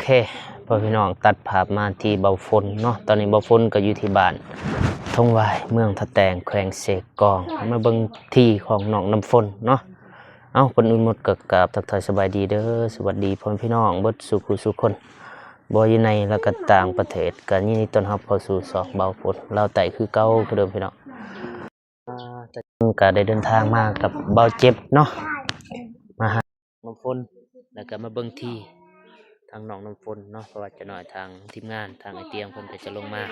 ເຄ ພໍ່ພີ່ນ້ອງ ຕັດພາບມາທີ່ເບົາຝົນເນາະ. ຕອນນີ້ເບົາຝົນກໍຢູ່ທີ່ບ້ານທົ່ງຫວາຍ ເມືອງທ່າແຕງ ແຂວງເຊກອງ. ມາເບິ່ງທີ່ຂອງນ້ອງນ້ຳຝົນເນາະ. ເອົ້າ ກ່ອນອື່ນໝົດກໍກາບທັກທາຍສະບາຍດີເດີ ສະຫວັດດີພໍ່ແມ່ພີ່ນ້ອງເບິດສູ່ຜູ້ສູ່ຄົນ ບໍ່ຢູ່ໃນ ແລະ ກໍຕ່າງປະເທດ ກໍຍິນດີຕ້ອນຮັບເຂົ້າສູ່ຊ່ອງເບົາຝົນລາວໃຕ້ຄືເກົ່າຄືເດີມພີ່ນ້ອງ. ອ່າ ກໍໄດ້ເດີນທາງມາກັບເບົາເຈັບເນາະ ມາຫານ້ອງນ້ຳຝົນ ແລ້ວກໍມາເບິ່ງທີ່ທາງນ້ອງນ້ຳຝົນເນາະ ເພາະວ່າຈັກໜ້ອຍທາງທີມງານ ທາງອ້າຍຕຽງເພິ່ນກໍຈະລົງມາ.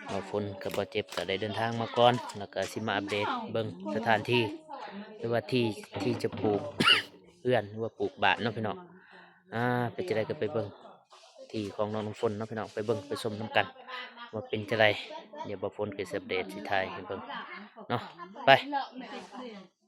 ເບົາຝົນກັບເບົາເຈັບກໍໄດ້ເດີນທາງມາກ່ອນ ແລ້ວກໍຊິມາອັບເດດເບິ່ງສະຖານທີ່ ຫຼືວ່າທີ່ ທີ່ຈະປູກເຮືອນ ຫຼືວ່າປູກບ້ານເນາະພີ່ນ້ອງ. ອ່າ ເປັນຈັ່ງໃດກໍໄປເບິ່ງທີ່ຂອງນ້ອງນ້ຳຝົນເນາະພີ່ນ້ອງ ໄປເບິ່ງໄປຊົມນຳກັນວ່າເປັນຈັ່ງໃດ. ດຽວເບົາຝົນກໍຊິອັບເດດ ຊິຖ່າຍໃຫ້ເບິ່ງເນາະ ໄປ.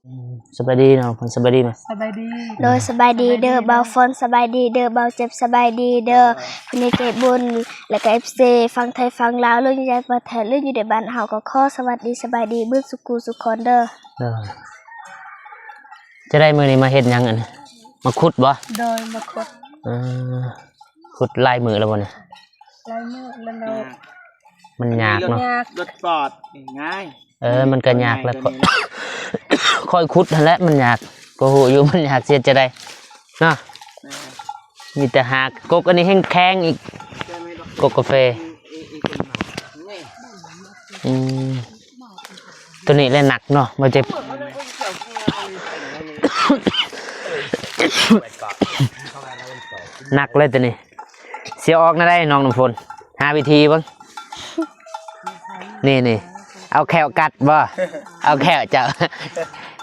ອືມ ສະບາຍດີເນາະ ສະບາຍດີ ສະບາຍດີ. ໂດຍ ສະບາຍດີເດີເບົາຝົນ ສະບາຍດີເດີເບົາເຈັບ ສະບາຍດີເດີຜູ້ໃຫຍ່ໃຈບຸນ ແລ້ວກໍເອັຟຊີຝັ່ງໄທຝັ່ງລາວ ຫຼືຢູ່ໃນປະເທດ ຫຼືຢູ່ໃນບ້ານເຮົາ ກໍຂໍສະຫວັດດີສະບາຍດີເບິດສູ່ຜູ້ສູ່ຄົນເດີ. ເອີ ຈະໄດ້ມື້ນີ້ມາເຮັດຫຍັງອັນນີ້ ມາຂຸດບໍ່? ໂດຍ ມາຂຸດ. ເອີ ຂຸດຫຼາຍມື້ແລ້ວບໍ່ນີ້? ຫຼາຍມື້ແລ້ວເນາະ. ມັນຍາກເນາະ ຍາກ. ຫຼຸດປອດງ່າຍ. ເອີ ມັນກໍຍາກແຫຼະ ຂ້ອຍຂຸດຫັ້ນແຫຼະ ມັນຍາກ ກໍຮູ້ຢູ່ມັນຍາກ ຊິເຮັດຈັ່ງໃດເນາະ. ເອີ ມີແຕ່ຫາກ ກົກອັນນີ້ແຮງແຂງອີກ ກົກກາເຟ. ອືມ ໂຕນີ້ແຫຼະໜັກເນາະ ບໍ່ເຈັບ ໜັກເລີຍໂຕນີ້. ຊິເອົາອອກແນວໃດນ້ອງນ້ຳຝົນ? ຫາວິທີເບິ່ງ. ນີ້ໆ ເອົາແຂ້ວກັດບໍ່? ເອົາແຂ້ວເຈົ້າ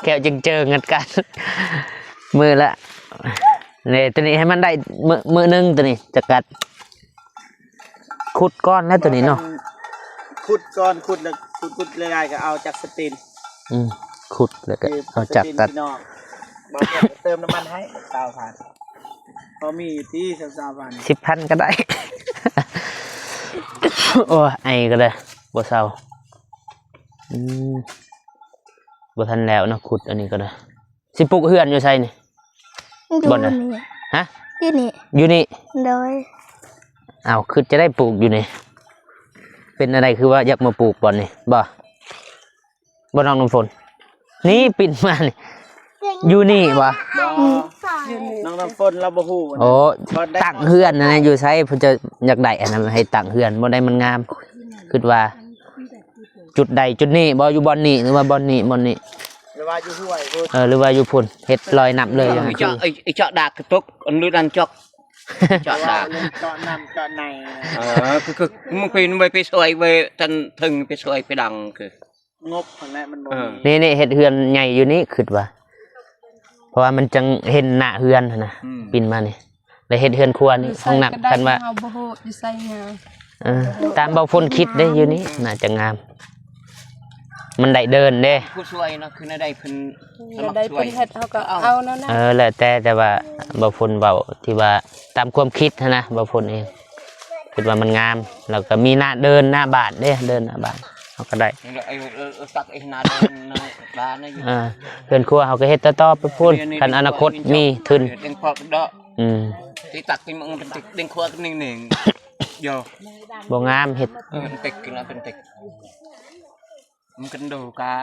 ແຂ້ວເຈິງໆ ກັດໆ ມື້ລະ ນີ້ ໂຕນີ້ໃຫ້ມັນໄດ້ມື້ ມື້ໜຶ່ງ ໂຕນີ້ຈະກັດ. ຂຸດກ່ອນແຫຼະໂຕນີ້ເນາະ ຂຸດກ່ອນ ຂຸດແລ້ວ ຂຸດ ຂຸດຫຼາຍໆ ກໍເອົາຈັກສະຕີນ. ອືມ ຂຸດແລ້ວກໍເອົາຈັກຕັດ. ພີ່ນ້ອງ ເບົາແກ້ວເຕີມນ້ຳມັນໃຫ້ຊາວພັນ ພໍມີຢູ່ຕິຊາວພັນ ສິບພັນກໍໄດ້. ໂອ້ຍ ໄອກໍໄດ້ ບໍ່ເຊົາ. ອືມ ບໍ່ທັນແລ້ວເນາະ ຂຸດອັນນີ້ກໍໄດ້. ຊິປຸກເຮືອນຢູ່ໃສນີ້? ຢູ່ ບ່ອນໃດ? ນີ້ ຮະ? ຢູ່ນີ້ ຢູ່ນີ້. ໂດຍ. ອ້າວ ຄືຈະໄດ້ປູກຢູ່ນີ້ ເປັນແນວໃດ ຄືວ່າຢາກມາປູກບ່ອນນີ້ບໍ່? ບໍ່ນ້ອງນ້ຳຝົນ ນີ້ປິ່ນມານີ້ ຢູ່ນີ້ບໍ່? ບໍ່ ຢູ່ນີ້ ນ້ອງນ້ຳຝົນລາວບໍ່ຮູ້. ໂອ້ ຕັ້ງເຮືອນຫັ້ນນະ ຢູ່ໃສ ເພິ່ນຈະຢາກໄດ້ອັນນັ້ນ ໃຫ້ຕັ້ງເຮືອນ ບ່ອນໃດມັນງາມ ຄິດວ່າ ຈຸດໃດຈຸດນີ້ບໍ່? ຢູ່ບ່ອນນີ້ ຫຼືວ່າບ່ອນນີ້ ບ່ອນນີ້ ຫຼືວ່າຢູ່ຫ້ວຍພຸ້ນ? ເອີ ຫຼືວ່າຢູ່ພຸ້ນ ເຮັດລອຍນ້ຳເລີຍ. ເຈາະ ເຈາະດາກກະຕົກ ອັນນັ້ນຈອກ ເຈາະດາກ ເຈາະນ້ຳເຈາະໃນ. ເອີ ຄື ຄື ມື້ກີ້ໄປ ໄປຊ່ອຍ ໄປທັນເຖິງ ໄປຊ່ອຍໄປດັງ ຄືງົບຫັ້ນແຫຼະ ມັນບໍ່ມີ. ນີ້ ນີ້ເຮັດເຮືອນໃຫຍ່ຢູ່ນີ້ ຄິດວ່າ ເພາະວ່າມັນຈັ່ງເຫັນໜ້າເຮືອນຫັ້ນນະ. ອືມ ປິ່ນມານີ້ ແລ້ວເຮັດເຮືອນຄົວນີ້ ຫ້ອງນ້ຳ ຄັນວ່າເຮົາບໍ່ຮູ້ຢູ່ໃສງາມ. ເອີ ຕາມເບົາຝົນຄິດເດ້ ຢູ່ນີ້ໜ້າຈະງາມ ມັນໄດ້ເດີ່ນເດ້. ຜູ້ຊ່ວຍເນາະ ຄືແນວໃດເພິ່ນ ແນວໃດເພິ່ນເຮັດ ເຮົາກໍເອົາແນວນັ້ນ. ເອີ ແລ້ວແຕ່ ແຕ່ວ່າເບົາຝົນເວົ້າ ທີ່ວ່າຕາມຄວາມຄິດຫັ້ນນະ ເບົາຝົນເອງ ຄິດວ່າມັນງາມ ແລ້ວກໍມີໜ້າເດີ່ນ ໜ້າບ້ານເດ້ ເດີ່ນໜ້າບ້ານ ເຮົາກໍໄດ້. ເອີ ເອີ ເອີ ຕັກເອງໜ້າເດີ່ນ ໜ້າບ້ານນະ. ເອີ ເຮືອນຄົວເຮົາກໍເຮັດຕໍ່ໆ ໄປພຸ້ນ ຄັນອະນາຄົດມີທຶນ. ອືມ ຕິດຕັກຕິດມັນເປັນຕິກເດ້ງຂວາກະໜິ່ງໆ ໂຍ ບໍ່ງາມເຮັດ. ເອີ ເປັນຕິກເນາະ ເປັນຕິກ ມັນກັນໂດກາ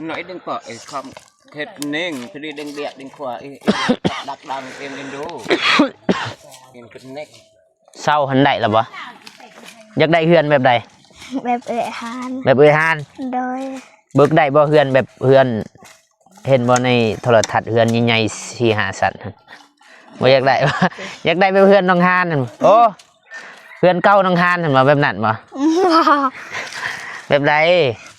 ໜ້ອຍເດ້ງເກາະໄອ້ຄອມເຮັດເໜັງ ພໍດີເດ້ງເບຍເດ້ງຂວາ ອີ່ດັກດັງເອັນເອັນໂດ ເປັນເນັກ. ເຊົາຫັ້ນໄດ້ລະບໍ່? ຢາກໄດ້ເຮືອນແບບໃດ? ແບບເອື້ອຍຮ້ານ. ແບບເອື້ອຍຮ້ານ? ໂດຍ. ເບີກໄດ້ບໍ່ ເຮືອນແບບເຮືອນ ເຫັນບໍ່ໃນໂທລະທັດ ເຮືອນໃຫຍ່ໆ ສີ່ຫ້າຊັ້ນຫັ້ນ ບໍ່ຢາກໄດ້ບໍ່? ຢາກໄດ້ແບບເຮືອນນ້ອງຮານຫັ້ນ. ໂອ້ ເຮືອນເກົ່ານ້ອງຮານຫັ້ນບໍ່? ແບບນັ້ນບໍ່? ແບບໃດ?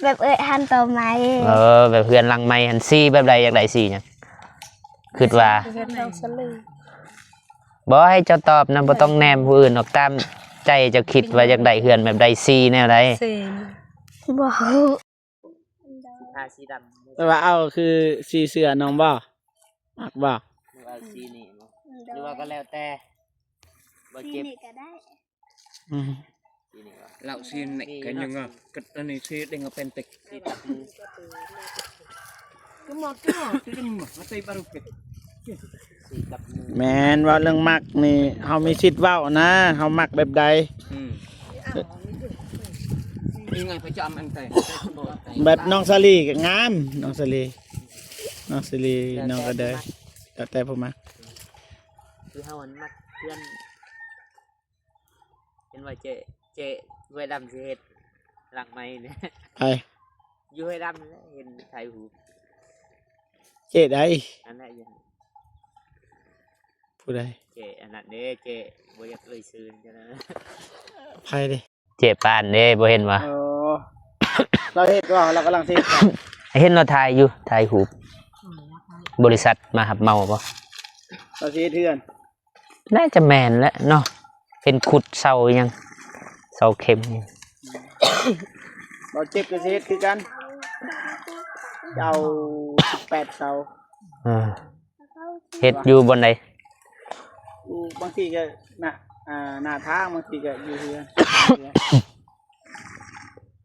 ແບບເອື້ອຍຮ້ານຕໍ່ໃໝ່. ເອີ ແບບເຮືອນຫຼັງໃໝ່ຫັ້ນ. ສີແບບໃດ? ຢາກໄດ້ສີຫຍັງ? ຄິດວ່າ ເຮືອນນ້ອງສະເລີ. ບໍ່ໃຫ້ເຈົ້າຕອບນະ ບໍ່ຕ້ອງແນມຜູ້ອື່ນດອກ ຕາມໃຈເຈົ້າຄິດວ່າຢາກໄດ້ເຮືອນແບບໃດ ສີແນວໃດ? ສີ ບໍ່ຮູ້. ສີຂາວສີດຳ. ແຕ່ວ່າເອົາຄືສີເສື້ອນ້ອງບໍ່? ມັກບໍ່? ຫຼືວ່າເອົາສີນີ້ບໍ່? ໂດຍ. ຫຼືວ່າກໍແລ້ວແຕ່ ບໍ່ເຈັບ ສີນີ້ກໍໄດ້. ອືມ ສີນີ້ບໍ່? ລາວສີນີ້ກໍຍັງ ກໍອັນນີ້ສີເດ້ງເປັນຕິກ ສີຕັດມື ຄືໝົດ ຄືໝົດ ມາຕີບາລຸເກັດ. ແມ່ນ ເວົ້າເລື່ອງມັກນີ້ ເຮົາມີສິດເວົ້ານະ ເຮົາມັກແບບໃດ. ອືມ ນີ້ໄງ ປະຈຳອັນແຕ່ ແບບນ້ອງສາລີກໍງາມ ນ້ອງສາລີ ນ້ອງສາລີ ແລ້ວແຕ່ ນ້ອງກໍໄດ້ ແລ້ວແຕ່ຜູ້ມັກ ຄືເຮົາມັກເພື່ອນ ເຫັນວ່າເຈ້ ເຈ້ຫ້ວຍດຳຊິເຮັດຫຼັງໃໝ່ນີ້ ໃຜ? ຢູ່ຫ້ວຍດຳນີ້ແຫຼະ ເຫັນຖ່າຍຮູບ ເຈ້ໃດ? ອັນນັ້ນ ຜູ້ໃດ? ເຈ້ອັນນັ້ນເດ້ ເຈ້ບໍ່ຢາກເອີ່ຍຊື່ ໃຜເດ້? ເຈ້ປານເດ້ ບໍ່ເຫັນຫວາ? ເອີ ລາວເຮັດບໍ່? ລາວກຳລັງຊິເຮັດ ເຫັນລາວຖ່າຍຢູ່ ຖ່າຍຮູບ ບໍລິສັດມາຮັບເໝົາບໍ່? ລາວຊິເຮັດເຮືອນ ໜ້າຈະແມ່ນແຫຼະເນາະ ເຫັນຂຸດເສົາອີ່ຫຍັງ ເສົາເຂັມນີ້ ບໍ່ເຈັບກໍຊິເຮັດຄືກັນ ເອົາສິບແປດເສົາ. ເອີ ເຮັດຢູ່ບ່ອນໃດ? ຢູ່ ບາງທີກໍໜ້າ ອ່າ ໜ້າທາງ ບາງທີກໍຢູ່ເຮືອນ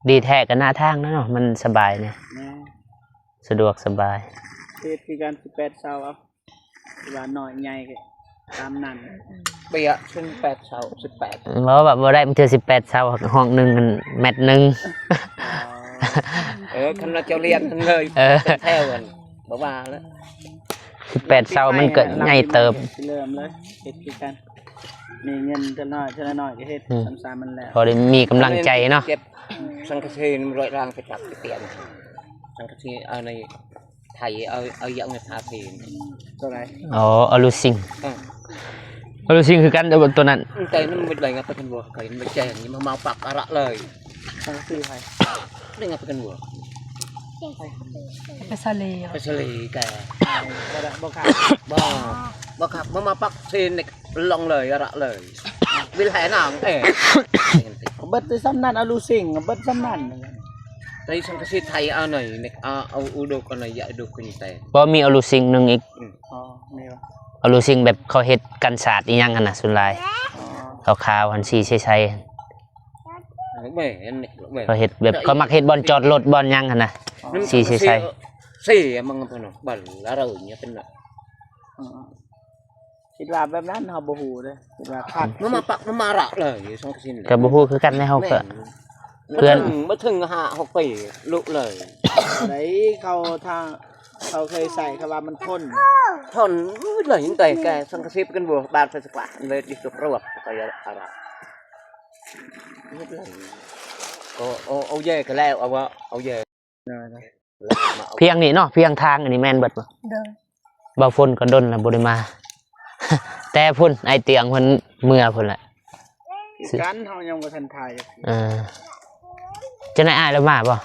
ດີແທ້ກໍໜ້າທາງນະເນາະ ມັນສະບາຍນະ ແມ່ນ ສະດວກສະບາຍ ເຮັດຄືກັນ ສິບແປດເສົາ ເອົາ ຊິວ່ານ້ອຍໃຫຍ່ກໍຕາມນັ້ນ ເປຍະເຖິງແປດເສົາ ສິບແປດ ບໍ່ ວ່າບໍ່ໄດ້ ມັນຖືກສິບແປດເສົາ ຫ້ອງໜຶ່ງມັນແມັດໜຶ່ງ ອໍ ເອີ ຄັນວ່າເຈົ້າລຽນເລີຍ ເອີ ເປັນແຖວກັນ ບໍ່ວ່າແລ້ວ ສິບແປດເສົາມັນກໍໃຫຍ່ເຕີບ ເລີ່ມເລີຍ ເຮັດຄືກັນ ມີເງິນເທື່ອໜ້ອຍເທື່ອໜ້ອຍກໍເຮັດ ອືມ ສ່ຳໆມັນແລ້ວ ພໍໄດ້ມີກຳລັງໃຈເນາະ ເກັບສັງກະສີຮ້ອຍລ່າງໄປຈັບໄປຕຽມ ສັງກະສີເອົາໃນໄຖ ເອົາ ເອົາຢາງໃນພາເພນ ຕົວໃດ? ອໍ ອາລູຊິງ ເອີ ອາລູຊິງຄືກັນ ແຕ່ວ່າຕົວນັ້ນ ແຕ່ນັ້ນມັນໄດ້ງັບໄປກັນບໍ່ ໄກມັນແຈ້ງ ມາເໝົາປັກອະລະເລີຍ ສັງກະສີໃຜ? ໄດ້ງັບໄປກັນບໍ່? ໄປສະເລ ໄປສະເລແກ ບໍ່ໄດ້ ບໍ່ຄັກ ບໍ່ ບໍ່ຄັກ ມາ ມາປັກເຊນ ລົງເລີຍ ອະລະເລີຍ ວິລແຫນາງເອ ເບິດແຕ່ສ່ຳນັ້ນ ອາລູຊິງ ເບິດສ່ຳນັ້ນ ໄດ້ສັງກະສີໄທເອົາໜ້ອຍ ເອົາອຸດົກເອົາໜ້ອຍ ຢາອຸດົກຂຶ້ນແຕ່ ບໍ່ມີອາລູຊິງໜຶ່ງອີກ ອືມ ອໍ ມີວະ ອາລູຊິງແບບເຂົາເຮັດກັນສາດອີ່ຫຍັງຫັ້ນນະ ສ່ວນຫຼາຍ ອໍ ຂາວໆຫັ້ນ ສີໃສໆ ແມ່ນ ແມ່ນ ເຂົາເຮັດແບບ ເຂົາມັກເຮັດບ່ອນຈອດລົດ ບ່ອນຫຍັງຫັ້ນນະ ອືມ ສີໃສໆ ເສຍມັນເພິ່ນວ່າ ບັນລະເລີຍເປັນນະ ອືມ ຄິດວ່າແບບນັ້ນເຮົາບໍ່ຮູ້ເດ້ ຄິດວ່າຄັກ ມັນມາປັກ ມັນມາລະເລີຍ ສັງກະສີ ກໍບໍ່ຮູ້ຄືກັນເດ້ ເຮົາກໍ ແມ່ນ ເພື່ອນ ບໍ່ເຖິງ ບໍ່ເຖິງຫ້າຫົກປີ ລຸເລີຍ ໃດເຂົາ ຖ້າເຂົາເຄີຍໃສ່ ເຂົາວ່າມັນທົນ ທົນເລີຍ ແຕ່ແກສັງກະສີກັນບໍ່ ບາດໄຟສະກວາດເລີຍ ດິດຕົກລວກ ກໍອາລະ ເຮັດເລີຍ ກໍເອົາ ເອົາແຍ່ກໍແລ້ວ ເອົາວ່າ ເອົາແຍ່ ພຽງນີ້ເນາະ ພຽງທາງອັນນີ້ແມ່ນເບິດບໍ່? ໂດຍ ບ່າວຝົນກໍດົນແລ້ວບໍ່ໄດ້ມາ ແຕ່ພຸ້ນ ອ້າຍຕຽງເພິ່ນເມືອພຸ້ນແຫຼະ ຄືກັນ ເຮົາຍັງບໍ່ທັນຖ່າຍຈັກເທື່ອ ເອີ ຈັ່ງໃດອ້າຍລາວມາບໍ່?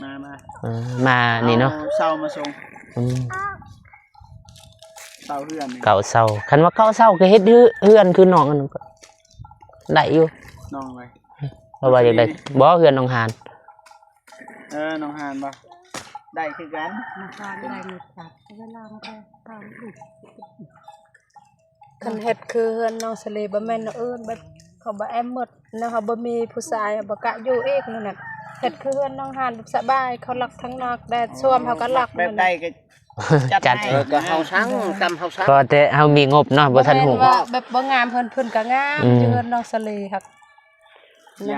ມາ ມາ ເອີ ມານີ້ເນາະ ເອົາເຊົາມາສົ່ງ ອືມ ເຊົາເຮືອນນີ້ ເກົ້າເຊົາ ຄັນວ່າເກົ້າເຊົາກໍເຮັດເຮືອນຄືນ້ອງອັນນັ້ນກໍໄດ້ຢູ່ ນ້ອງໃດ? ເພາະວ່າຢາກໄດ້ ບໍ່ ເຮືອນໜອງຫານ ເອີ ໜອງຫານບໍ່ ໄດ້ຄືກັນ ໜອງຫານໄດ້ໝົດ ເວລາເຮົາໄປທຳອີກ ຄັນເຮັດຄືເຮືອນນ້ອງສະເລ ບໍ່ແມ່ນແນວອື່ນ ແບບເຂົາບໍ່ແອມໝົດ ແນວເຮົາບໍ່ມີຜູ້ຊາຍ ເຮົາບໍ່ກະຢູ່ອີກ ນັ້ນນະ ເຮັດຄືເຮືອນໜອງຫານ ແບບສະບາຍ ເຂົາລັກທາງນອກ ແດດຊ່ວມເຮົາກໍລັກ ແບບໃດກໍ ຈັດໃຫ້ ເອີ ກໍເຮົາສັ່ງ ຕາມເຮົາສັ່ງ ກໍແຕ່ເຮົາມີງົບເນາະ ບໍ່ທັນຮູ້ ບໍ່ແມ່ນວ່າແບບບໍ່ງາມ ເພິ່ນ ເພິ່ນກໍງາມ ອືມ ຢູ່ເຮືອນນ້ອງສະເລຄັກ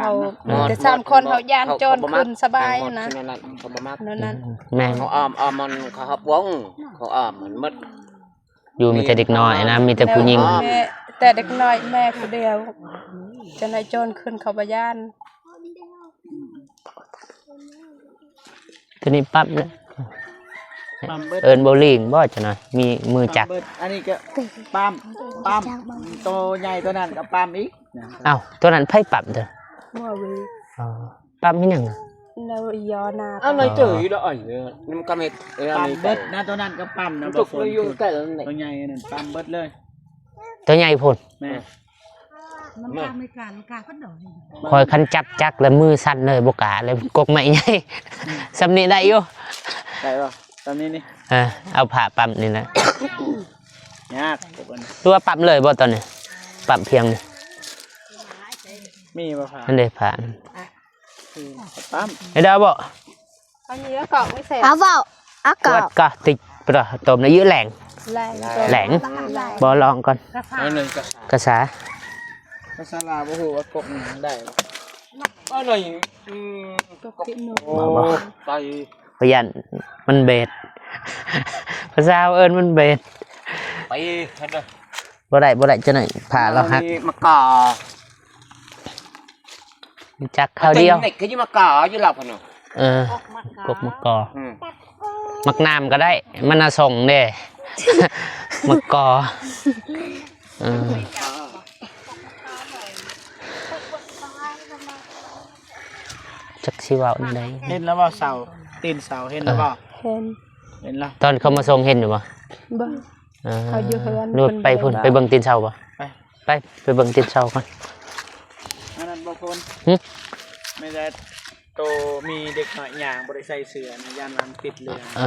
ເຮົາ ແຕ່ສາມຄົນເຮົາຢ້ານໂຈນຂຶ້ນສະບາຍນະ ແມ່ນ ເຂົາອ້ອມ ອ້ອມມັນ ເຂົາຮັບວົງ ເຂົາອ້ອມມັນໝົດ ຢູ່ມີແຕ່ເດັກນ້ອຍນະ ມີແຕ່ຜູ້ຍິງ ແມ່ ແຕ່ເດັກນ້ອຍແມ່ຜູ້ດຽວ ຈະໃຫ້ໂຈນຂຶ້ນເຂົາບໍ່ຢ້ານ ໂຕນີ້ປັບເນາະ ປັບເບິດ ເອີ້ນໂບລິງບໍ່ ຈະໜ້ອຍ ມີມືຈັກ ປັບເບິດ ອັນນີ້ກໍປັບ ປັບ ໂຕໃຫຍ່ໂຕນັ້ນກໍປັບອີກ ອ້າວ ໂຕນັ້ນໃຜປັບເດີ? ບໍ່ມີ ອໍ ປັບມີຫຍັງ? ແລ້ວຢໍໜ້າ ເອົາໃນເຈີຢູ່ດອກ ເອີ ມັນກໍເຮັດ ເອີ ປັບເບິດນະ ໂຕນັ້ນກໍປັບນະ ບໍ່ຝົນ ໂຕໃຫຍ່ນັ້ນປັບເບິດເລີຍ ໂຕໃຫຍ່ພຸ້ນ ແມ່ນ ມັນກາອາເມລິກາ ມັນກາພັດດອກ ຂ້ອຍຄັນຈັບຈັກແລ້ວມືສັ່ນເລີຍ ບໍ່ກ້າເລີຍ ກົກໄມ້ໃຫຍ່ ສ່ຳນີ້ໄດ້ຢູ່ ໄດ້ບໍ່? ຕອນນີ້ນີ້ ເອີ ເອົາຜ້າປ້ຳນີ້ນະ ຍາກ ຫຼືວ່າປ້ຳເລີຍບໍ່ຕອນນີ້? ປ້ຳພຽງນີ້ ມີບໍ່ຜ້າ? ອັນໃດຜ້າ? ປ້ຳ ໃຫ້ດາວບໍ່? ອັນນີ້ກໍເອົາໄວ້ໃສ່ ເອົາເວົ້າ ເອົາກໍ ກະຕິກ ປະ ຕົ້ມໃນຍືດແຫຼງ ແຫຼງ ແຫຼງ ບໍ່ລອງກ່ອນ ກະສາ ກະສາ ພາສາລາວບໍ່ຮູ້ວ່າກົກຫຍັງໄດ້ ອັນນີ້ ອືມ ກົກ ບໍ່ ບໍ່ ໄປ ຂ້ອຍຢ້ານມັນເບັດ ພາສາເຮົາເອີ້ນມັນເບັດ ໄປ ບໍ່ໄດ້ ບໍ່ໄດ້ ຈັ່ງໃດພາລາວຫັກ ມະກອກ ຮູ້ຈັກຄາວດຽວ ເປັນເດັກຄືຢູ່ມະກອກຢູ່ລາວພຸ້ນເນາະ ເອີ ກົກມະກອກ ອືມ ໝາກໜາມກໍໄດ້ ມັນໜ້າສົ່ງເດ້ ໝາກກອກ ເອີ ຈັກຊິເວົ້າແນວໃດ ເຫັນແລ້ວບໍ່ເສົາ ຕີນເສົາ ເຫັນແລ້ວບໍ່ ເອີ ເຫັນ ເຫັນແລ້ວ ຕອນເຂົາມາສົ່ງເຫັນຢູ່ບໍ່ ບໍ່ ເອີ ເຂົາຢູ່ເຮືອນ ຫຼືວ່າໄປພຸ້ນ ໄປເບິ່ງຕີນເສົາບໍ່ ໄປ ໄປ ໄປເບິ່ງຕີນເສົາກ່ອນ ອັນນັ້ນບໍ່ພົນ ຫຶ ແມ່ນແຕ່ໂຕມີເດັກນ້ອຍຍ່າງບໍ່ໄດ້ໃສ່ເສື້ອນະ ຢ້ານວ່າມັນຕິດເຫຼື້ອນ ເອີ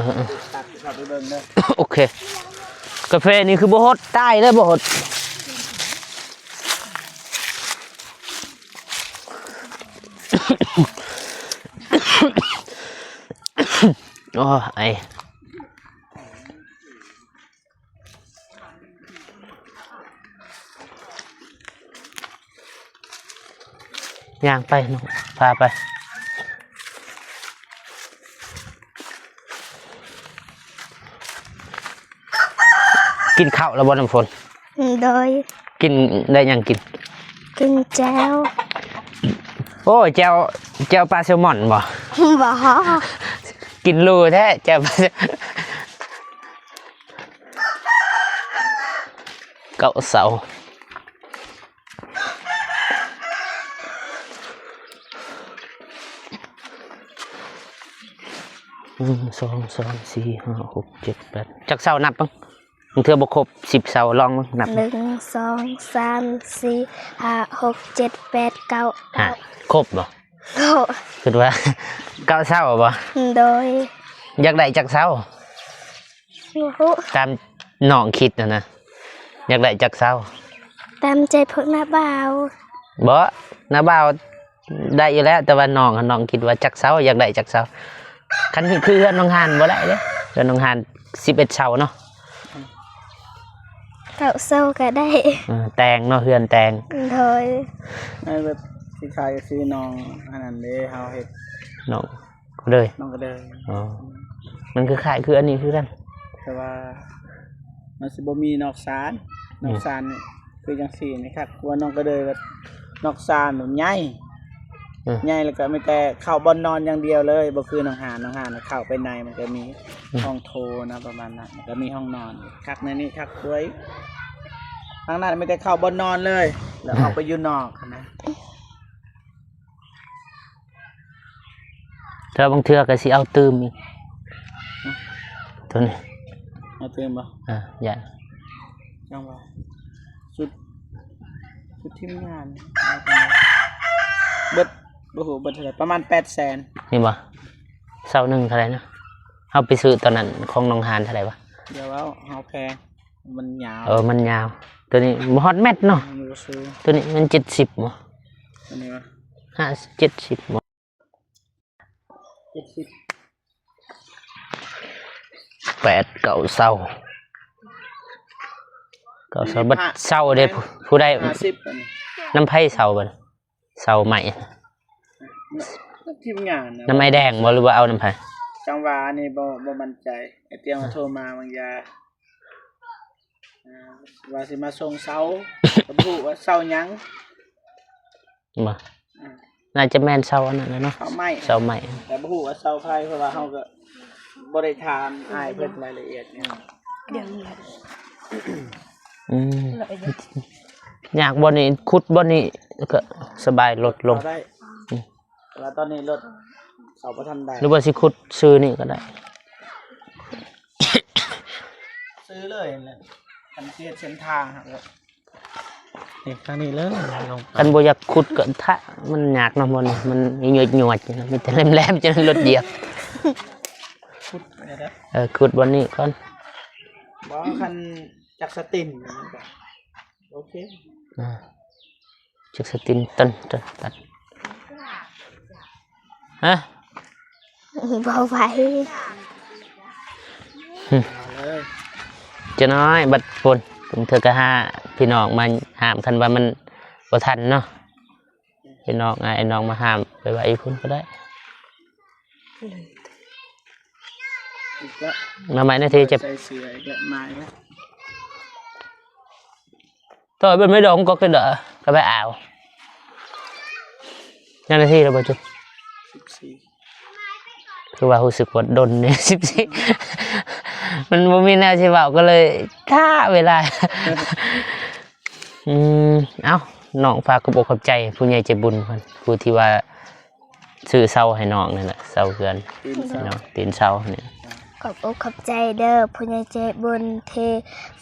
ຕັດເຂົ້າໄປເບິ່ງເດີ ໂອເຄ ກາເຟນີ້ຄືບໍ່ຫົດ ຕາຍແລ້ວບໍ່ຫົດ ໂອ້ ໄອ ຍ່າງໄປນ້ອງ ພາໄປ ກິນເຂົ້າແລ້ວບໍ່ນ້ຳຝົນ ໂດຍ ກິນໄດ້ຫຍັງກິນ ກິນແຈ່ວ ໂອ້ ແຈ່ວ ແຈ່ວປາແຊວມອນບໍ່ ບໍ່ ກິນຫຼູແທ້ ແຈ່ວປາແຊວ ເກົ້າເສົາ ໜຶ່ງ ສອງ ສາມ ສີ່ ຫ້າ ຫົກ ເຈັດ ແປດ ຈັກເສົານັບເບິ່ງ ບາງເທື່ອບໍ່ຄົບສິບເສົາ ລອງເບິ່ງນັບ ໜຶ່ງ ສອງ ສາມ ສີ່ ຫ້າ ຫົກ ເຈັດ ແປດ ເກົ້າ ຮະ ຄົບບໍ່ ໂອ້ ຄິດວ່າເກົ້າເສົາບໍ່ ໂດຍ ຢາກໄດ້ຈັກເສົາ ບໍ່ຮູ້ ຕາມນ້ອງຄິດຫັ້ນນະ ຢາກໄດ້ຈັກເສົາ ຕາມໃຈພວກນ້າບ່າວ ບໍ່ ນ້າບ່າວໄດ້ຢູ່ແລ້ວ ແຕ່ວ່ານ້ອງຫັ້ນ ນ້ອງຄິດວ່າຈັກເສົາ ຢາກໄດ້ຈັກເສົາ ຄັນຄືເຮືອນນ້ອງຮານບໍ່ໄດ້ເດ້ ເຮືອນນ້ອງຮານສິບເອັດເສົາເນາະ ເກົ້າເສົາກໍໄດ້ ເອີ ແຕ່ງເນາະ ເຮືອນແຕ່ງ ໂດຍ ໃຫ້ແບບຄ້າຍໆຄືນ້ອງອັນນັ້ນເດ້ ເຮົາເຮັດ ນ້ອງ ກະເດີຍ ນ້ອງກະເດີຍ ອໍ ມັນຄືຄ້າຍຄືອັນນີ້ຄືກັນ ແຕ່ວ່າມັນຊິບໍ່ມີນອກຊານ ອືມ ນອກຊານນີ້ຄືຈັ່ງຊີ້ນີ້ຄັກກວ່າ ນ້ອງກະເດີຍແບບນອກຊານແບບໃຫຍ່ ອືມ ໃຫຍ່ ແລ້ວກະມີແຕ່ເຂົ້າບ່ອນນອນຢ່າງດຽວເລີຍ ບໍ່ຄືນ້ອງຫານ ນ້ອງຫານເຂົ້າໄປໃນມັນກະມີ ອືມ ຫ້ອງໂຖນະ ປະມານນັ້ນ ແລ້ວກະມີຫ້ອງນອນ ຄັກໃນນີ້ຄັກກວ່າ ທາງນັ້ນມີແຕ່ເຂົ້າບ່ອນນອນເລີຍ ແລ້ວອອກໄປຢູ່ນອກຫັ້ນນະ. ແຕ່ບາງເທື່ອກໍຊິເອົາຕື່ມອີກ ໂຕນີ້ ເອົາຕື່ມບໍ່? ເອີ ຢ້ານ ຈັ່ງວ່າ ຊຸດ ຊຸດທີມງານ ເບິດ ບໍ່ຮູ້ເບິດເທົ່າໃດ ປະມານແປດແສນ ນີ້ບໍ່? ເສົາໜຶ່ງເທົ່າໃດນະ? ເຮົາໄປຊື້ຕອນນັ້ນຂອງໜອງຫານເທົ່າໃດວະ? ດຽວເວົ້າ ເຮົາແພງ ມັນຍາວ ເອີ ມັນຍາວ ໂຕນີ້ບໍ່ຮອດແມັດເນາະ ມັນບໍ່ສູງ ໂຕນີ້ມັນເຈັດສິບບໍ່? ອັນນີ້ວະ? ຫ້າ ເຈັດສິບບໍ່? ເຈັດສິບ ແປດ ເກົ້າ ເສົາ ເກົ້າ ເສົາ ບັດເສົາເດ້ ຜູ້ ຜູ້ໃດ ຫ້າສິບ ອັນນີ້ ນຳໃຜເສົາບັດ ເສົາໄມ້ ນຳທີມງານນະ ນຳອ້າຍແດງບໍ່ ຫຼືວ່າເອົານຳໃຜ? ຈັງຫວະອັນນີ້ບໍ່ ບໍ່ໝັ້ນໃຈ ອ້າຍຕຽງໂທມາບາງຢ່າ ອ່າ ວ່າຊິມາສົ່ງເສົາ ກໍບໍ່ຮູ້ວ່າເສົາຫຍັງ ບໍ່ ອືມ ໜ້າຈະແມ່ນເສົາອັນນັ້ນແຫຼະເນາະ ເສົາໄມ້ ເສົາໄມ້ ແຕ່ບໍ່ຮູ້ວ່າເສົາໃຜ ເພາະວ່າເຮົາກໍບໍ່ໄດ້ຖາມອ້າຍເພິ່ນລາຍລະອຽດຫຍັງ ອືມ ຍາກບ່ອນນີ້ ຂຸດບ່ອນນີ້ກໍສະບາຍ ລົດລົງ ອືມ ແຕ່ວ່າຕອນນີ້ລົດເຂົ້າບໍ່ທັນໄດ້ ຫຼືວ່າຊິຂຸດຊື່ນີ້ກໍໄດ້ ຊື້ເລີຍແຫຼະ ຄັນຊິເຮັດເສັ້ນທາງຫັ້ນແຫຼະ ນີ້ທາງນີ້ເລີຍ ລົງໄປ ຄັນບໍ່ຢາກຂຸດກໍຖ້າ ມັນຍາກເນາະ ບ່ອນນີ້ມັນຍວດໆ ມີແຕ່ແຫຼມໆ ຈະລົດຢຽບ ຂຸດໄປແລ້ວ ເອີ ຂຸດບ່ອນນີ້ກ່ອນ ບໍ່ ຄັນຈັກສະຕິນ ໂອເຄ ອ່າ ຈັກສະຕິນ ຕົ້ນ ຕົ້ນ ຕັດ ຮະ ບໍ່ໄຫວ ຫຶ ຈະນ້ອຍບັດຝົນ ບາງເທື່ອກໍຫາພີ່ນ້ອງມາຫ້າມ ຄັນວ່າມັນບໍ່ທັນເນາະ ພີ່ນ້ອງ ອ້າຍນ້ອງມາຫ້າມໄປໄວ້ຢູ່ພຸ້ນກໍໄດ້. ມາໃໝ່ນາທີ ຈະ ໃສ່ເສື້ອອີກແລ້ວ ມາອີກແລ້ວ. ຕໍ່ໄປເບິ່ງໃນດອງກໍຄືເດີ ກໍໄປອາວ ຍັງນາທີແລ້ວບໍ່ຈຸ ສິບສີ່ ຄືວ່າຮູ້ສຶກວ່າດົນນີ້ ສິບສີ່ ມັນບໍ່ມີແນວຊິເວົ້າ ກໍເລີຍຖ້າເວລາ. ອືມ ເອົ້າ ນ້ອງຝາກຂອບອົກຂອບໃຈຜູ້ໃຫຍ່ໃຈບຸນເພິ່ນ ຜູ້ທີ່ວ່າ ຊື້ເຊົາໃຫ້ນ້ອງນັ້ນແຫຼະ ເຊົາເຮືອນ ຕີນເຊົາ ເນາະ ຕີນເຊົານີ້. ຂອບອົກຂອບໃຈເດີຜູ້ໃຫຍ່ໃຈບຸນທີ່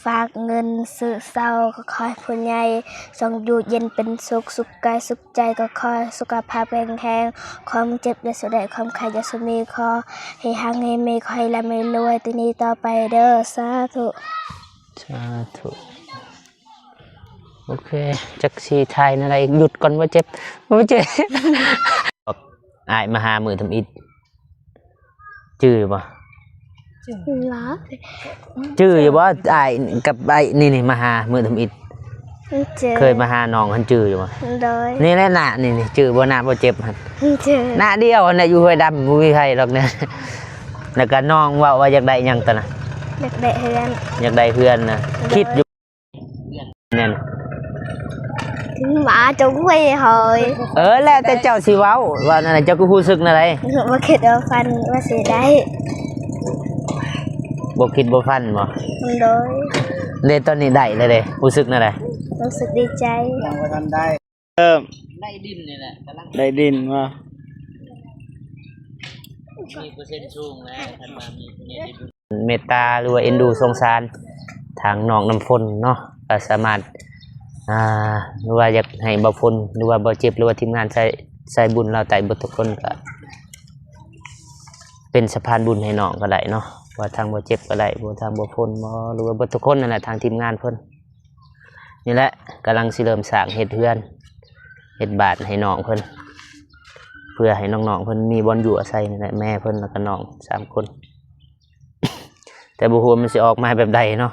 ຝາກເງິນຊື້ເຊົາ ກໍຂໍໃຫ້ຜູ້ໃຫຍ່ຈົ່ງຢູ່ເຢັນເປັນສຸກ ສຸກກາຍສຸກໃຈ ກໍຂໍໃຫ້ສຸຂະພາບແຂງແຮງ ຄວາມເຈັບຢ່າສູ່ໄດ້ ຄວາມໄຂ້ຢ່າສູ່ມີ ຂໍໃຫ້ຮັ່ງໃຫ້ມີ ຂໍໃຫ້ລ່ຳໃຫ້ລວຍ ແຕ່ນີ້ຕໍ່ໄປເດີ ສາທຸ ສາທຸ. ໂອເຄ ຈັກຊິຖ່າຍແນວໃດ ຢຸດກ່ອນ ບໍ່ເຈັບ ບໍ່ເຈັບ. ອ້າຍມາຫາມື້ທຳອິດ ຈື່ຢູ່ບໍ່? ຈື່ຢູ່ບໍ່? ອ້າຍກັບອ້າຍນີ້ ນີ້ມາຫາມື້ທຳອິດ ເຄີຍມາຫານ້ອງຫັ້ນ ຈື່ຢູ່ບໍ່? ໂດຍ ນີ້ແຫຼະ ໜ້ານີ້ ນີ້ຈື່ບໍ່? ໜ້າບໍ່ເຈັບຫັ້ນ ໜ້າດຽວຫັ້ນແຫຼະ ຢູ່ຫ້ວຍດຳ ບໍ່ມີໃຜດອກນະ. ແລ້ວກໍນ້ອງເວົ້າວ່າຢາກໄດ້ຫຍັງຕອນນັ້ນ? ຢາກໄດ້ເຮືອນ ຢາກໄດ້ເຮືອນນະ ໂດຍ ຄິດຢູ່ ແມ່ນ ມາຈົງໄວ້ເຮີຍ. ເອີ ແລ້ວແຕ່ເຈົ້າຊິເວົ້າ ວ່ານັ້ນນະ ເຈົ້າຄືຮູ້ສຶກແນວໃດ? ບໍ່ຄິດບໍ່ຝັນວ່າຊິໄດ້ ບໍ່ຄິດບໍ່ຝັນບໍ່? ໂດຍ ເດ້ ຕອນນີ້ໄດ້ແລ້ວເດ້ ຮູ້ສຶກແນວໃດ? ຮູ້ສຶກດີໃຈ ຍັງບໍ່ທັນໄດ້. ເລີ່ມ ໄດ້ດິນນີ້ແຫຼະ ກຳລັງ ໄດ້ດິນບໍ່? ມີເປີເຊັນສູງແລ້ວ ຄັນວ່າມີຜູ້ໃຫຍ່ໃຈບຸນ ເມດຕາ ຫຼືວ່າເອັນດູສົງສານທາງນ້ອງນ້ຳຝົນເນາະ ກໍສາມາດ ອ່າ ຫຼືວ່າຢາກໃຫ້ບ່າວຝົນ ຫຼືວ່າບ່າວເຈັບ ຫຼືວ່າທີມງານສາຍ ສາຍບຸນລາວໃຕ້ເບິດທຸກຄົນ ກໍເປັນສະພານບຸນໃຫ້ນ້ອງກໍໄດ້ເນາະ ວ່າທາງບ່າວເຈັບກໍໄດ້ ວ່າທາງບ່າວຝົນບໍ ຫຼືວ່າເບິດທຸກຄົນນັ້ນແຫຼະ ທາງທີມງານເພິ່ນ. ນີ້ແຫຼະ ກຳລັງຊິເລີ່ມສ້າງເຮັດເຮືອນ ເຮັດບ້ານໃຫ້ນ້ອງເພິ່ນ ເພື່ອໃຫ້ນ້ອງໆເພິ່ນມີບ່ອນຢູ່ອາໄສນີ້ແຫຼະ ແມ່ເພິ່ນ ແລ້ວກໍນ້ອງສາມຄົນ ແຕ່ບໍ່ຮູ້ວ່າມັນຊິອອກມາແບບໃດເນາະ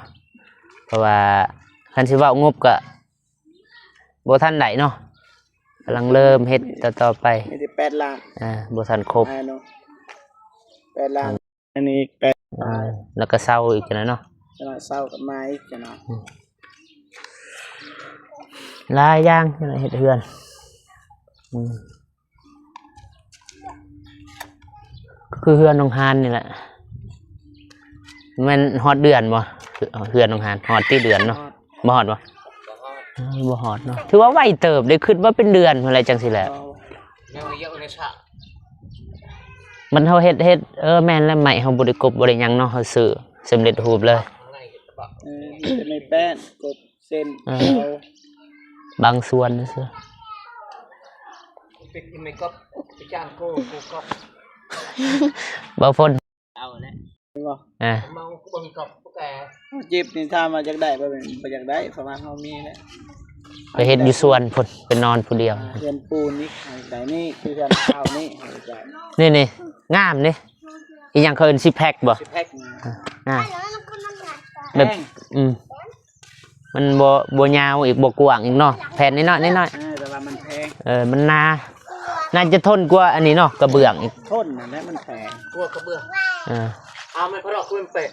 ເພາະວ່າຄັນຊິເວົ້າງົບກໍບໍ່ທັນໄດ້ເນາະ ກຳລັງເລີ່ມເຮັດຕໍ່ໆໄປ ມີແຕ່ແປດລ້ານ ອ່າ ບໍ່ທັນຄົບ ອ່າ ເນາະ ແປດລ້ານ. ອັນນີ້ແປດ ອ່າ ແລ້ວກໍເຊົ່າອີກຈັ່ງໃດເນາະ ຈັ່ງໃດເຊົ່າກັບມາອີກຈັ່ງໃດ ອືມ ຫຼາຍຢ່າງ ເຮັດເຮືອນ ອືມ ກໍຄືເຮືອນນ້ອງຮານນີ້ແຫຼະ ແມ່ນຮອດເດືອນບໍ່? ເຮືອນນ້ອງຮານ ຮອດຕິເດືອນເນາະ? ບໍ່ຮອດບໍ່? ບໍ່ຮອດເນາະ ຖືວ່າໄວເຕີບເດ້ ຄິດວ່າເປັນເດືອນພຸ້ນແຫຼະ ຈັ່ງຊີ້ແຫຼະ ຍັງເຍາະໃນສະ ມັນເຮົາເຮັດ ເຮັດ ເອີ ແມ່ນແລ້ວ ໄມ້ເຮົາບໍ່ໄດ້ກົບບໍ່ໄດ້ຫຍັງເນາະ ເຮົາຊື້ສຳເລັດຮູບເລີຍ ເອີ ມີແຕ່ໄມ້ແປ້ນ ກົບເສັ້ນ ເອີ ເອົາບາງສ່ວນຊື່ໆ ຕິດໄມ້ກົບ ໄປຈ້າງໂກ້ ໂກ້ກົບ ບໍ່ພົ້ນ. ເອົາແຫຼະ ແມ່ນບໍ່? ອ່າ ເມົາກໍບໍ່ມີກອບບໍ່ແກ່ ເຮົາເຈັບນີ້ ຖາມວ່າຢາກໄດ້ບໍ່? ບໍ່ຢາກໄດ້ ເພາະວ່າເຮົາມີແລ້ວ ໄປເຮັດຢູ່ສວນພຸ້ນ ໄປນອນຜູ້ດຽວ ເຮືອນປູນນີ້ ໃຫ້ໄດ້ນີ້ ຄືເຮືອນເກົ່ານີ້ ໃຫ້ໄດ້ ນີ້ໆ ງາມເດ້ ອີຫຍັງເຂົາເອີ້ນ ຊິແພັກບໍ່? ຊິແພັກ ອ່າ ງາມ ແບບ ອືມ ມັນບໍ່ ບໍ່ຍາວອີກ ບໍ່ກວ້າງອີກເນາະ ແຜ່ນນ້ອຍໆ ນ້ອຍໆ ເອີ ແຕ່ວ່າມັນແພງ ເອີ ມັນໜາ ໜ້າຈະທົນກວ່າອັນນີ້ເນາະ ກະເບື້ອງອີກ ທົນນັ້ນແຫຼະ ມັນແພງກວ່າກະເບື້ອງ ເອີ ເອົາມັນພະລອກຄືມັນເປະ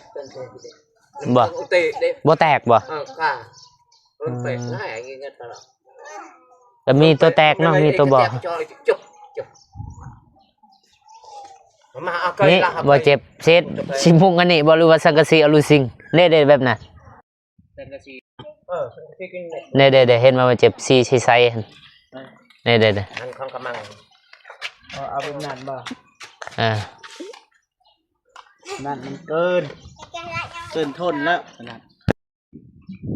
ບໍ່ ບໍ່ແຕກບໍ່? ເອີ ມັນເປະ ອືມ ງ່າຍ ເງິນຕະຫຼອດ ກະມີຕົວແຕກເນາະ ມີຕົວບໍ່ ນີ້ບໍ່ເຈັບ ເສດຊິມຸງອັນນີ້ບໍ່ ຫຼືວ່າສັງກະສີອະລູຊິງ ເດ້ໆ ແບບນັ້ນ ເອີ ເດ້ໆ ເຫັນບໍ່ ເຈັບສີໃສໆ ຫັ້ນ ເອີ ເດ້ໆ ອັນຂອງກະມັງ ເອົາ ເອົາແບບນັ້ນບໍ່ ເອີ ນັ້ນມັນເກີນ ເກີນທົນແລ້ວ ນັ້ນ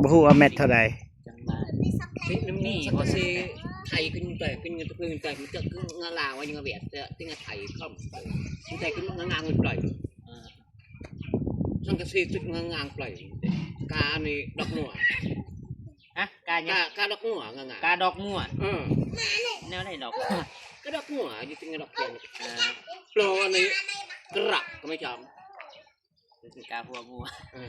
ບໍ່ຮູ້ວ່າແມັດເທົ່າໃດ ນີ້ບໍ່ຊິໄຖຂຶ້ນໄປ ຂຶ້ນເງິນຕະເພິງໄປ ມັນຈະງາລາວຍັງແບບ ຈະ ຈະໄຖຄອມ ໄຖຂຶ້ນງາງາງໄປ ສັງກະສີຈຸດງາງາງໄປ ກາອັນນີ້ດອກງົວ ຮະ ກາຫຍັງ? ກາ ກາດອກງົວງາງາງ ກາດອກງົວ ເອີ ແນວໃດດອກ? ກາດອກງົວ ຢູ່ຕິງດອກແກງ ເອີ ໂປອັນນີ້ກະລັກກໍໄມ່ຈອມ ກາຫົວງົວ ເອີ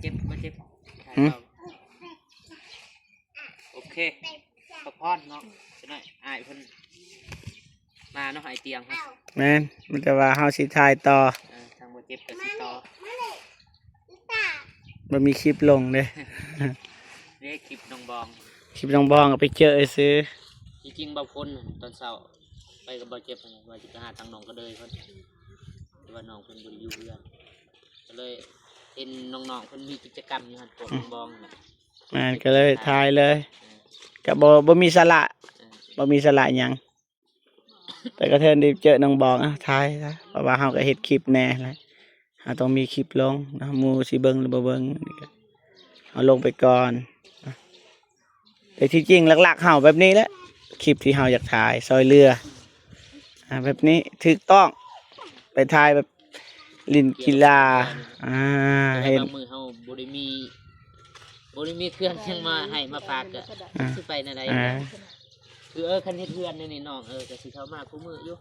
ເຈັບບໍ່ເຈັບ? ຫືມ? ໂອເຄ ພັກຜ່ອນເນາະ ຈັກໜ້ອຍອ້າຍເພິ່ນມາເນາະ ອ້າຍຕຽງເພິ່ນ. ແມ່ນ ມີແຕ່ວ່າເຮົາຊິຖ່າຍຕໍ່ ເອີ ທາງບໍ່ເຈັບກໍຊິຕໍ່ ບໍ່ມີຄລິບລົງເດ້ ເດ້ຄລິບນ້ອງບອງ ຄລິບນ້ອງບອງກໍໄປເຈີຊື່. ທີ່ຈິງບ່າວພົນຕອນເຊົ້າໄປກັບບ່າວເຈັບ ວ່າຊິໄປຫາທາງນ້ອງກະເດີຍເພິ່ນ ແຕ່ວ່ານ້ອງເພິ່ນບໍ່ໄດ້ຢູ່ເຮືອນ ກໍເລີຍເຫັນນ້ອງໆເພິ່ນມີກິດຈະກຳຢູ່ຫັ້ນ ພວກນ້ອງບອງນະ. ແມ່ນ ກໍເລີຍຖ່າຍເລີຍ ເອີ ກໍບໍ່ ບໍ່ມີສາລະ ເອີ ບໍ່ມີສາລະຫຍັງ ແຕ່ກະເທີນໄດ້ເຈີນ້ອງບອງ ອ່ະ ຖ່າຍຊະ ເພາະວ່າເຮົາກໍເຮັດຄລິບແດ່ແຫຼະ ເຮົາຕ້ອງມີຄລິບລົງເນາະ ໝູ່ຊິເບິ່ງຫຼືບໍ່ເບິ່ງ ເຮົາລົງໄປກ່ອນ. ແຕ່ທີ່ຈິງຫຼັກໆເຮົາແບບນີ້ແຫຼະ ຄລິບທີ່ເຮົາຢາກຖ່າຍຊ່ອຍເຫຼືອ ອ່າ ແບບນີ້ຖືກຕ້ອງ ໄປຖ່າຍແບບຫຼິ້ນກິລາ ອ່າ ແຕ່ວ່າ ເຫັນ ບາງມື້ເຮົາບໍ່ໄດ້ມີ ບໍ່ໄດ້ມີເຄື່ອງຫຍັງມາໃຫ້ມາຝາກ ກໍ ອ່າ ຊິໄປແນວໃດ ອ່າ ຄື ເອີ ຄັນເຮັດເຮືອນແນວນີ້ນ້ອງ ເອີ ກໍຊິເຂົ້າມາຄູ່ມື້ຢູ່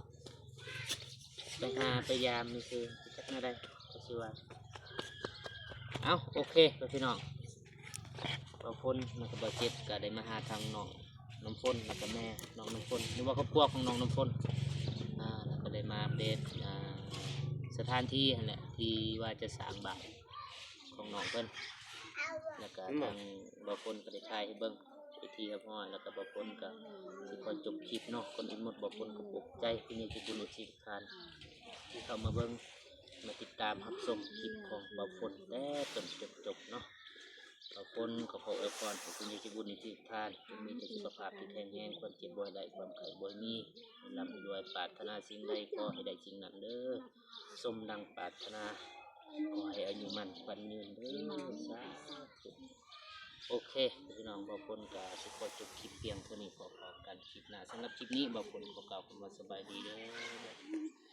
ໄປຫາໄປຢາມນີ້ຄືຈັກແນວໃດກໍຊິວ່າ. ເອົ້າ ໂອເຄ ພີ່ນ້ອງ ບ່າວພົນ ແລ້ວກໍບ່າວເຈັບ ກໍໄດ້ມາຫາທາງນ້ອງນ້ຳຝົນ ແລ້ວກໍແມ່ນ້ອງນ້ຳຝົນ ຫຼືວ່າຄອບຄົວຂອງນ້ອງນ້ຳຝົນ ອ່າ ແລ້ວກໍໄດ້ມາອັບເດດ ອ່າ ສະຖານທີ່ຫັ້ນແຫຼະ ທີ່ວ່າຈະສ້າງບ້ານຂອງນ້ອງເພິ່ນ ແລ້ວກໍທາງບ່າວພົນກໍໄດ້ຖ່າຍໃຫ້ເບິ່ງເປັນທີ່ຮຽບຮ້ອຍ ແລ້ວກໍບ່າວພົນກໍຊິຂໍຈົບຄລິບເນາະ. ກ່ອນອື່ນໝົດ ບ່າວພົນກໍຂອບໃຈຜູ້ໃຫຍ່ໃຈບຸນອີກທີ ທ່ານທີ່ເຂົ້າມາເບິ່ງ ມາຕິດຕາມຮັບຊົມຄລິບຂອງບ່າວພົນແຕ່ຕົ້ນຈົນຈົບເນາະ. ບ່າວພົນກໍຂໍອວຍພອນໃຫ້ຜູ້ໃຫຍ່ໃຈບຸນທຸກທ່ານ ຈົ່ງມີແຕ່ສຸຂະພາບທີ່ແຂງແຮງ, ຄວາມເຈັບບໍ່ໃຫ້ໄດ້, ຄວາມໄຂ້ບໍ່ໃຫ້ມີ, ໃຫ້ລ່ຳໃຫ້ລວຍ, ປາດຖະໜາສິ່ງໃດຂໍໃຫ້ໄດ້ສິ່ງນັ້ນເດີ້, ສົມດັ່ງປາດຖະໜາ, ຂໍໃຫ້ອາຍຸໝັ້ນຂວັນຍືນເດີ້. ສາທຸ. ໂອເຄ ພີ່ນ້ອງ, ບ່າວພົນກໍຊິຂໍຈົບຄລິບພຽງເທົ່ານີ້, ພໍ້ກັນຄລິບໜ້າ. ສຳລັບຄລິບນີ້ ບ່າວພົນຂໍກ່າວຄຳວ່າສະບາຍດີເດີ້.